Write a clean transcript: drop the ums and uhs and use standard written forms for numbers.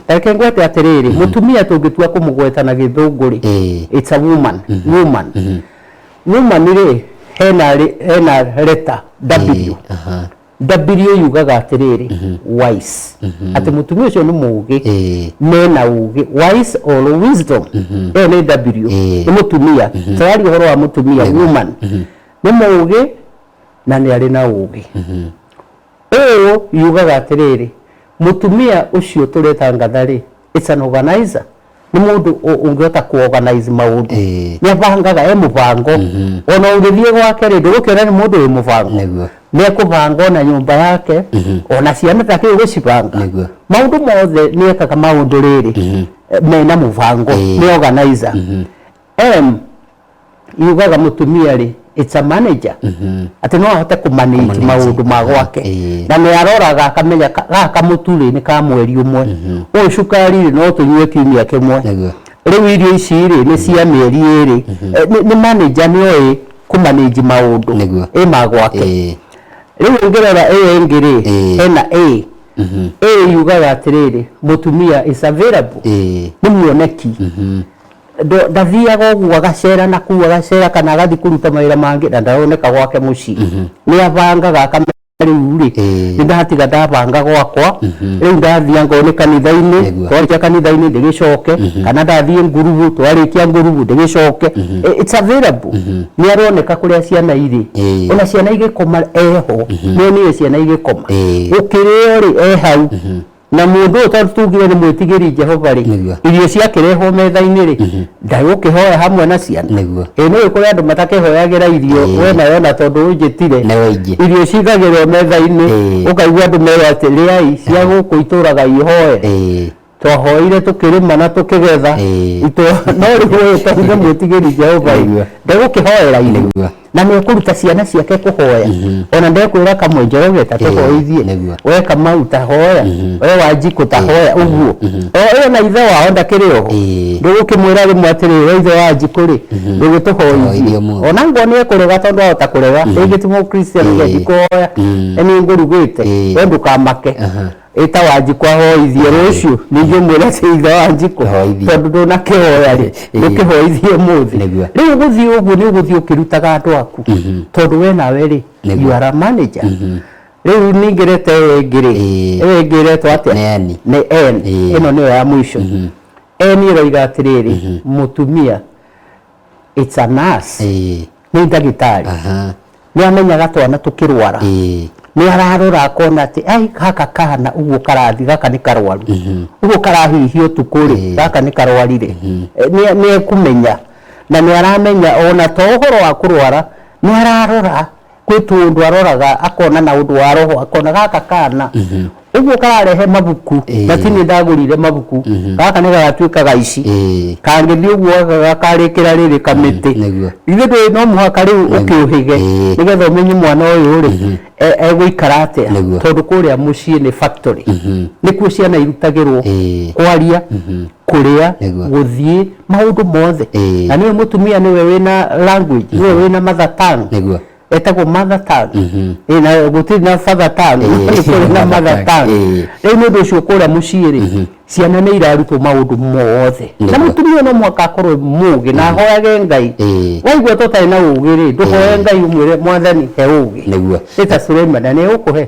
Reke ngwete atĩrĩrĩ, mũtumia tũngĩtua kũmũgweta na Gĩthũngũ rĩ, it's a woman. Woman, woman rĩ, hena letter W. W yugaga atĩrĩrĩ, wise, atĩ mũtumia ũcio nĩ mũũgĩ, mena ũgĩ, wise or wisdom. Ĩyo nĩ W. Nĩ mũtumia tũraria ũhoro wa mũtumia. Woman nĩ mũũgĩ na nĩ arĩ na ũgĩ. Ũũ yugaga atĩrĩrĩ, mũtumia ũcio tũreta ngatha rĩ, it's an organizer, nĩ mũndũ ũngĩhota ku-organize maũndũ. Nĩ abangaga, e mũbango. Ona ũngĩthiĩ gwake rĩ, ndũgũkĩona nĩ mũndũ wĩ mũbango. Nĩ ekũbanga ona nyũmba yake, ona ciana takĩũĩ gũcibanga. Maũndũ mothe nĩ ekaga maũndũ rĩrĩ mena mũbango. Nĩ organizer. M yugaga mũtumia rĩ, it's a manager, atĩ no ahote kũmanage Kũmanage. maũndũ ma gwake. Na nĩ aroraga akamenya gaka mũtu rĩ, nĩ ka mweri ũmwe, ũyũ cukari rĩ, no tũnyue kiumia kĩmwe. Rĩu irio ici rĩ, nĩ cia mĩeri 2. Nĩ manager, nĩ oĩ kũmanage maũndũ ĩ ma gwake. Rĩu ũngĩrora ĩyo ĩngĩ rĩ, hena A. A yugaga atĩrĩrĩ, mũtumia is available, nĩ muoneki. Ndathiaga ũguo agacera na kuu agacera kana agathiĩ kũruta mawĩra mangĩ na ndaroneka gwake mũciĩ. Nĩ abangaga akamenya, rĩu rĩ, nĩ ndatiga ndabanga gwakwa, rĩu ndathiĩ angorwo nĩ kanitha-inĩ, twarĩkia kanitha-inĩ ndĩgĩcoke, kana ndathiĩ ngurubu, twarĩkia ngurubu ndĩgĩcoke. It's available, nĩ aroneka kũrĩa ciana irĩ. Ona ciana igĩkoma eho, nĩ onire ciana igĩkoma. Gũkĩrĩo rĩ, e hau. Na mũndũ ũyũ, tondũ tugire nĩ mwĩtigĩri Jehova rĩ, irio ciakĩrehwo metha-inĩ rĩ, ndagũkĩhoya hamwe na ciana. Ĩ nĩ kũrĩ andũ matakĩhoyagĩra irio. We nawe ona tondũ ũnjĩtire, Nĩ waingĩ. irio cigagĩrwo metha-inĩ, ũkaigua andũ merwo atĩ rĩai cia gũkũ itũraga ihoe. Twahoire tũkĩrĩma na tũkĩgetha. No rĩu ũyũ, tondũ nĩ mwĩtigĩri Jehova rĩ, ndegũkĩhoera irio. Na nĩ ekũruta ciana ciake kũhoya. Ona ndekwĩra kamwe, "Njoroge, ta tũhoithie." "We Kamau, ta hoya. We Wanjikũ, ta hoya." Ũguo o ĩyo na ithe wao ndakĩrĩ oho. Ndũgũkĩmwĩra rĩmwe atĩrĩ, "We ithe wa Wanjikũ rĩ, ndũgĩtũhoithie?" Tũhoithie ũmũthĩ. Ona ngorwo nĩ ekũrega, tondũ ahota kũrega, rĩngĩ ti Mũkristiano, ndikũhoya, nĩ ngũrugĩte. We ndũkamake, ĩta Wanjikũ ahoithie rũciũ, ningĩ ũmwĩre atĩ, "Ithe Wanjikũ, Hoithie." tondũ ndũnakĩhoya rĩ, ndũkĩhoithie ũmũthĩ." Rĩu ũgũthiĩ ũguo, nĩ ũgũthiĩ ũkĩrutaga andũ aku, tondũ we nawe rĩ, you are a manager. Rĩu ningĩ reta ĩyo ĩngĩ rĩ, ĩyo ĩngĩ ĩretwo atĩa? Nĩ N. Nĩ N. Ĩno nĩyo ya mũico. N ĩroiga atĩrĩrĩ, mũtumia it's a nurse, nĩ ndagĩtarĩ. Nĩ amenyaga twana tũkĩrwara. Nĩ ararora akona atĩ, ai, gaka kahana ũguo karathi, gaka nĩ karwaru, ũguo karahihia ũtukũ rĩ, gaka nĩ karwarire. Nĩ ekũmenya na nĩ aramenya ona to ũhoro wa kũrwara, nĩ ararora kwĩ tũũndũ aroraga akona na ũndũ wa roho, akona gaka kana ũguo kararehe mabuku, na ti niĩ ndagũrire mabuku, gaka nĩ gagatuĩka gaici, kangĩthiĩ ũguo gakarĩkĩra rĩrĩ kamĩtĩ. Ithuĩ ndũĩ no mũhaka rĩu ũkĩũhĩge nĩgetha ũmenye mwana ũyũ rĩ, egũikara atĩa. Tondũ kũrĩa mũciĩ nĩ factory, nĩkuo ciana irutagĩrwo kwaria, kũrĩa, gũthiĩ, maũndũ mothe. Na nĩwe mũtumia, nĩwe wĩna language, nĩwe wĩna mother tongue. Etagwo mother tongue. Na gũtirĩ na father tongue, nĩ kũrĩ na mother tongue. Rĩu nĩ ũndũ ũcio kũrĩa mũciĩ rĩ, ciana nĩ irarutwo maũndũ mothe. Na mũtumia no mũhaka akorwo mũgĩ na ahoyage Ngai. Waigua ta ũtarĩ na ũgĩ rĩ, ndũhoe Ngai ũmwĩre, "Mwathani, he ũgĩ"? Nĩ ta Suleiman, na nĩ egũkũhe.